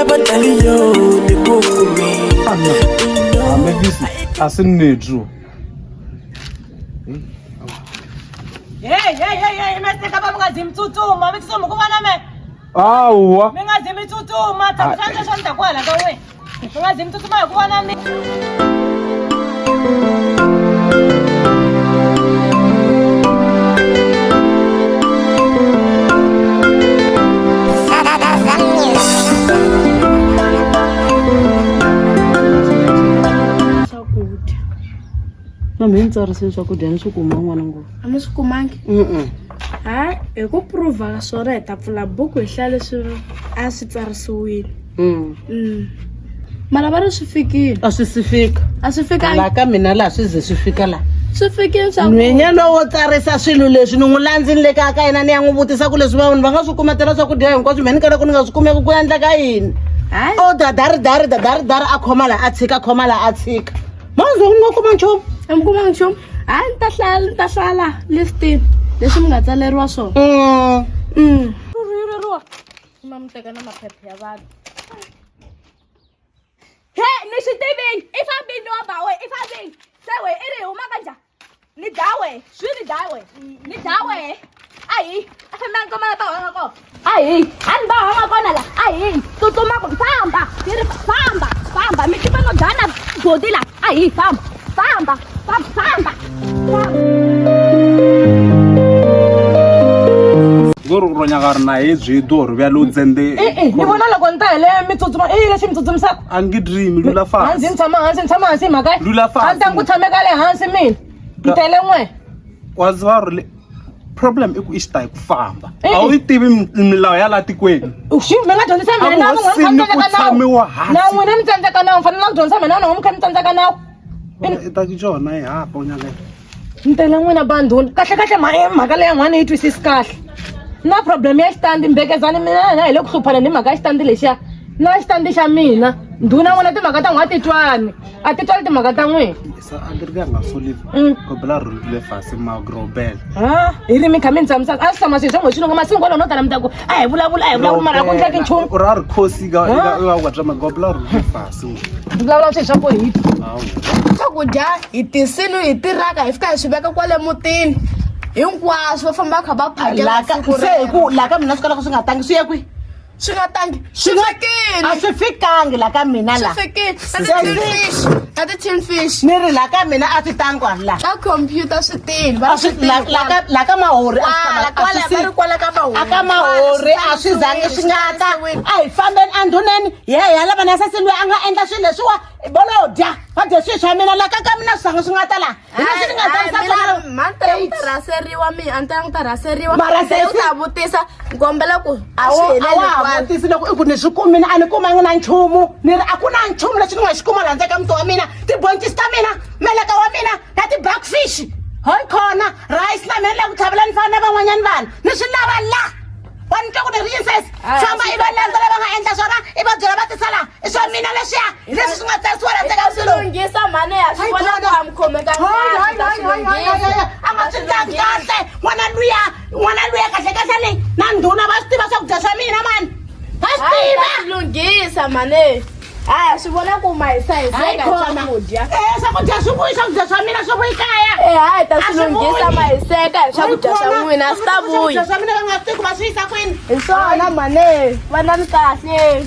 lava daliyo ni ku kumile. Hamevisi asinetru. Hey, hey, hey, hey, mi teka va mi nga zi mi tsutsuma, mi tsutsuma ku vona me. Awa. Mi nga zi mi tsutsuma, tshamisani sweswo ni ta ku hala ka n'wina. Mi nga zi mi tsutsuma hi ku vona mi. Swakudya. Na mina ni tsarisini swakudya ni swi kuma n'wana ngopfu. A mi swi kumangi? Hayi, hi ku prova swona hi ta pfula buku hi hlaya leswi a swi tsarisiwile. Mara va ri swi fikile. A swi si fika. A swi fikangi. Laha ka mina laha swi ze swi fika laha. Swi fikile swa Nhwenya lowo tsarisa swilo leswi ni n'wi landzini le kaya ka yena ni ya n'wi vutisa ku leswi vanhu va nga swi kumetela swakudya hinkwaswo mehe ni kalaka ni nga swi kumeki ku endleka yini. Hayi. O dadaridari dadaridari a khoma laha a tshika a khoma laha a tshika. Manje ni nga kuma nchumu. A mi kumanga nchumu? Hayi ni ta hlaya ni ta hlaya laha listini leswi mi nga tsaleriwa swona. Ma mi teka na maphepha ya vanhu. He ni swi tivini i fambini wa ba we i fambini se we i ri huma ka njhani ni dlawe swi ni dlawe ni dlawe a hi a fambani koma la ba nga kona a hi a ni ba nga kona la a hi tsutsuma ku famba ni ri famba famba mi tiva no dlana godi la a hi famba famba famba famba Ngori ro nyaka ri na hezwi do ri vya lo dzende. E-e, ni vona loko ni ta hi le mi tsutsuma i yini lexi mi tsutsumisaka? A ngi dream lula Hansi fasi. ni tshama hansi ni tshama hansi hi mhaka Lula fasi. A ni ta ku tshame ka le hansi mina. Ni tele n'we. Wa ziva ri le problem i ku i xitayi ku famba. E-e. A wu yi tivi milawu ya laha tikweni. Xi mi nga dyondzisa A mina na ku n'wina mi kha mi hosini ku tsandzeka nawu. tshamiwa hansi. Na n'wina mi tsandzeka nawu, mi fanele ku dyondzisa mina na n'wina mi kha mi tsandzeka nawu. I ta ki jona yi hapa u nyaka. Ni tele n'wina bandhuni. Kahle kahle mhaka leya n'wana yi twisisi kahle. Na problem ya xitandi mbekezani mina na hi le ku hluphaneni hi mhaka ya xitandi lexiya. Na xitandi xa mina. Ndhuna n'wina timhaka ta n'wina a ti twani. A ti twali timhaka ta n'wina. Sa a ri nga soli. Kobela ri le fasi magrobel. Ha, hi ri mi kha mi ni tshamisa a swi tshama swilo swa n'we swilongo masiku wolowo no tala mi ta ku a hi vulavula a hi vulavula mara a ku endleki nchumu. U ra ri khosi ka ka ka twa magobela ri le fasi. Vulavula swilo swa ku hi Hawu. Swakudya hi tisini hi tiraka hi fika hi swi veka kwale mutini hinkwaswo va famba va kha va phakela Laha ka siku se hi rero. ku laha ka mina swi kalaka swi nga tangi swi ye kwihi? Swi nga tangi swi fikile. A swi fikangi laha ka mina Swi laha. fikile. Na ti-tin fish na ti-tin fish. Ni ri laha ka mina a swi tangi kwala laha. Ka computer swi tini va A swi swi tini la la ka la ka mahori a swi Kwala tshama- a kwala swi va ri kwala ka mahori. a ka mahori a swi zangi swi nga ta a hi fambeni endhuneni hi ya hi ya lava na sesi loyi a nga endla swilo leswiwa volo dya va dya swilo swa mina la ka ka mina swi zangi swi nga ta laha hi leswi ni nga tsarisa swona mhani ta ku ta rhaseriwa mi a ni ta ku ta rhaseriwa Mara Se u sesi- ta vutisa ni kombela ku a a swi wa heleli a wa ha kwala vutisi loko i ku ni swi kumini a ni kumangi na nchumu ni ri a ku na nchumu lexi ni nga xi kuma laha ndzeni ka muti wa mina tiboncisi ta mina meleka wa mina na ti-backfish hayi khona rice na mina ni la ku tlhavela ni fana na van'wanyana vanhu ni swi lava la wa ni twa ku ni ri yini sesi famba i va landza lava nga endla swona i va byela va tisa laha i swa mina leswiya hi leswi swi nga tsarisiwa laha ndzeni ka swi muti lowu lunghisa mhani ya swi vona ku a mi khomekanga Hayi, kahle, ta hayi, swi hayi, hayi, hayi, lunghisa. hayi, a nga swi tlangi kahle n'wana luya n'wana luya kahle kahle ni na ndhuna va swi tiva swakudya swa mina mani va swi Hayi, ta tiva swi lunghisa mhani haya swi vona ku ma hisahiseka hi swakudya Eh, swakudya swi vuyi swakudya swa mina swi vuyi kaya Eh, hayi ta A swi swi lunghisa vuyi. ma hiseka hi swakudya swa n'wina a swi ta vuyi Swakudya swa mina va nga swi tivi ku va swi yisa kwini hi swona mhani vanani kahle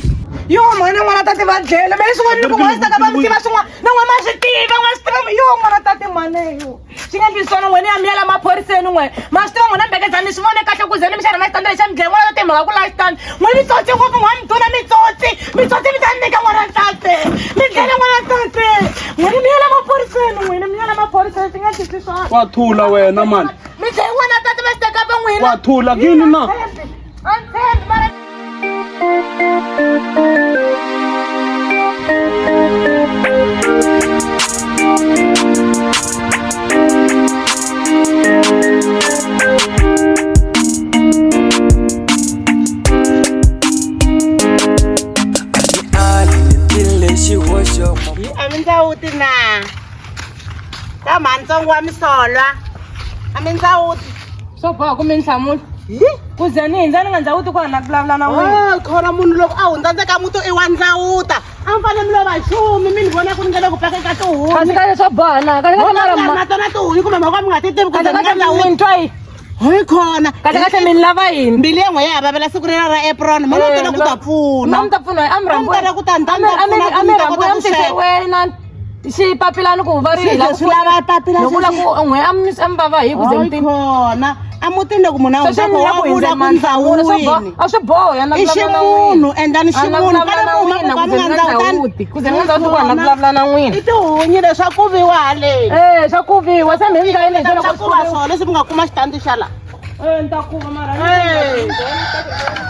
yo mhani n'wana tati va dlele me swin'wana ni ku n'wana swi ta va mi tiva swin'wana na n'wana ma swi tiva n'wana swi tiva yo n'wana tati mhani yo swi nga endli swona n'wena ya miyela maphoriseni n'we ma swi tiva n'wina mbekezani swi vone kahle ku ze ni mi xana na xitandi lexi mi dlele n'wana tati mhaka ku la xitandi n'we mitsotsi ngopfu n'wana mituna mitsotsi mitsotsi mi ta nyika n'wana tate mi dlele n'wana tate n'wena miyela maphoriseni n'wina miyela maphoriseni swi nga endli swona Wa thula wena mani. mi dlele n'wana tate va swi teka va n'wina Wa thula kini na. A ni tshembi mara A mi ndzawuti na ka mhani ntsongo wa misolwa a mi ndzawuti swo boha ku mi ni hlamula. Ku ze ni hindza ni nga ndzawuti ku na ku vulavula na n'wina. Ah, khona munhu loko a hundza ndzeka muti i wa ndzawuta a mi fanele mi lo va xumi mi ni vona ku ni nga le ku paka ka tihunyi Kasi kahle swo boha na. Kahle kahle mara ma. na tona tihunyi kumbe mhaka mi nga ti tivi ku Kahle ze ni nga kahle ndzawuti mi twa yi. hi khona Kahle kahle mi ni lava yini? mbilu ya n'we ya ha vavela siku rera ra apron mani u tela ku ta pfuna Na mi ta pfuna a mi A mi tela ku ta ni ta ni ta pfuna ku A mi mi ta rhambu kota ya ku mi tise sweka. wena xipapilani ku va ri Swi ze swi lava papila Loko la ku n'we a mi a mi vava hi ku ze Hayi mi ti. khona emutini loko munhu a Sweswo hundza ni wa la ku vula hindza ku mani. ndzawini A swi boha na i vulavula na ximunhu n'wina. endlani A na ximunhu vulavula fane na mi huma n'wina ku ka ku mi ze nga ni nga ndzawutani ndzawuti. Ku ze ni nga ndzawuti ku na vulavula na n'wina. i tihunyi leswaku viwa haleni Eh, swa ku viwa se mi ndla yini swa loko ku va swona leswi mi nga kuma xitandi xa la Eh, ni ta kuva mara.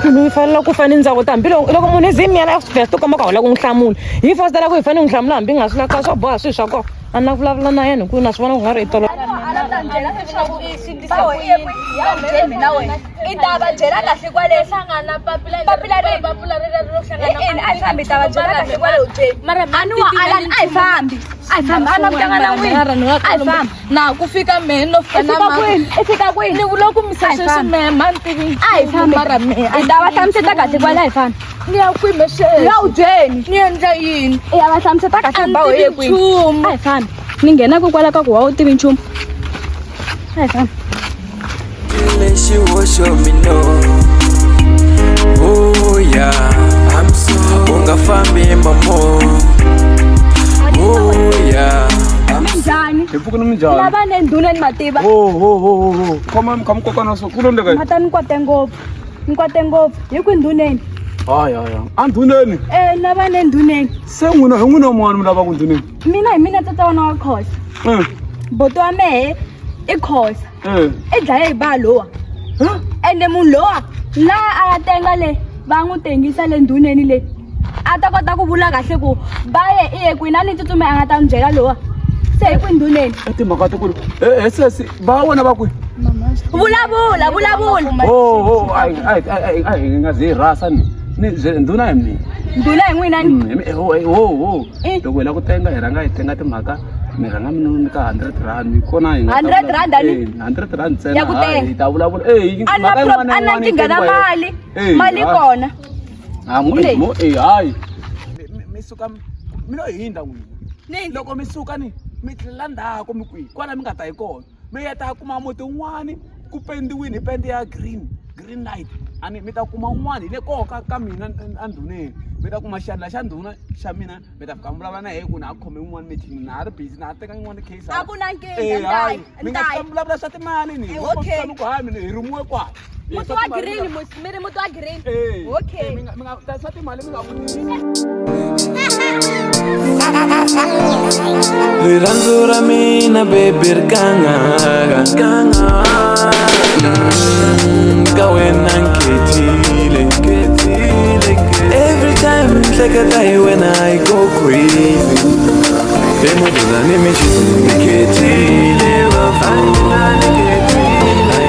Munhu yi fanele ku fane ndzawuta hambi loko loko munhu i ze miyela ya swi tikomba ka u lava ku n'wi hlamula hi fositela ku hi fanele n'wi hlamula hambi nga swi lava swo boha swilo swa kona a ni na ku vulavula na yena hi ku na swi vona ku nga ri i tolo I ta va byela kahle kwale papila ri i a hi fambi ta va byela kahle kwale hubyeni a ni wa alani a hi fambi a hi fambi a na ku tlanga na n'wina a hi fambi na ku fika mehe no fika i fika kwini i fika kwini ni vula ku misa A hi sweswi fambi. mehe ma ni tivi a hi fambi mara mehe i ta va hlamuseta kahle kwale a hi fambi ni ya kwihi me sweswi ya hubyeni ni endla yini i ya va hlamuseta kahle A ni ba tivi ye kwini nchumu. a hi fambi ni nghena kokwala ka ku wa wu tivi nchumu a hi fambi Lexi hoxo mino Oh yeah I'm so U nga fambi mamo Oh yeah I'm so minjhani Hi pfuka ni minjhani? lava ne ndhuna ni mativa Ho ho ho ho ho. Khoma khoma kokwana so ku lo ndleka yini? mata ni kwate ngopfu ni kwate ngopfu hi ku ndhuneni Hayi hayi. A ndhuneni. e lava ne ndhuneni Se n'wina hi n'wina mun'wana mi lavaka ndhuneni. mina hi mina tsatsa wa khosa Eh. boto wa mehe i khosa Eh. i dlaye hi ba lowa Huh? ende munhu lowa laha a ya tenga le va n'wi tengisa le ndhuneni le a ta kota ku vula kahle ku ba ye i ye kwini a ni tsutsume a nga ta n'wi byela lowa se hi ku ndhuneni I timhaka ta ku ri eh sesi va wena va kwihi? vulavula vulavula Ho ho ai ai ai ai hi nga zi rhasa ni. Ni ndhuna hi mina. ndhuna hi n'wina ni Ho ho ho. Eh. Loko hi lava ku tenga hi rhanga hi tenga timhaka mi rhanga mi ni nyika 100 rand kona hi nga ta 100 rand ani? Eh, 100 rand ntsena Ya ku hayi, tenga. hi ta vulavula eh a na mhaka yin'wana na a na yin'wana yi nkingha na tengiwa hi- mali Eh, mali hayi. kona Ha n'wi Leyi. mo eh hayi. Mi suka mi lo hindza n'wina. Loko mi suka ni mi tlhelela ndzhaku mi kwihi kwala mi nga ta hi kona mi ya ta kuma muti wun'wani ku pendiwini hi pende ya green green light a ni mi ta kuma wun'wani hi le koho ka ka mina endhuneni mi ta kuma xandla xa ndhuna xa mina mi ta fika mi vulavula na yena ku na ha khome yin'wana meeting na ha ri busy na ha teka yin'wana case A ku na nkingha, Eh, hayi. ntayi, mi nga ntayi. fika mi vulavula swa timali ni Eh, okay. mi ku hayi mina hi rhumiwe kwala Eh, muti swa wa timali mi green nga- mi ri muti wa green Eh, okay eh, mi nga mi nga swa timali mi nga vutisi Rirhandzu ra mina baby ri kangaka Ka wena nkhethile Every time ni hleketa hi wena I go crazy Emuduza ni mixisi ni khethile vafana ni khethile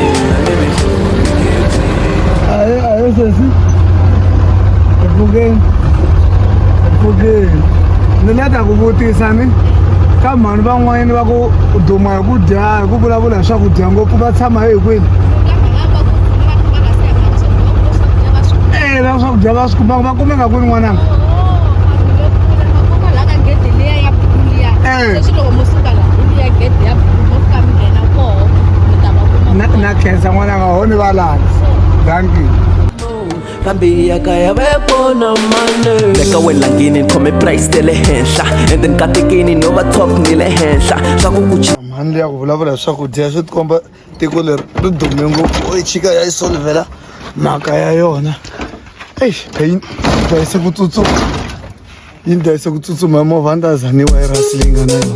Aye, aye sesi. Epfukeni. Epfukeni. Ni la ta ku vutisa ni ka mhani van'wanyana va ku duma hi ku dya hi ku vulavula hi swakudya ngopfu va tshama hi kwini e va swakudya va swi kumaka va kumeka kwini n'wananga Eh. Na na khensa n'wananga ho ni valala danki Fambi ya kaya va ya vona mane Leka welangini ni khome price ta le henhla Ende ni katekini no va top ni le henhla Swa ku ku mhani liya ku vulavula hi swakudya swi tikomba tiko leri ri dume ngopfu o yi chika ya yi solvela mhaka ya yona eish yi dlayise ku tsutsuma yi ni dlayise ku tsutsuma hi movha a ni ta za ni wa yi rhasi leyi nga na yona.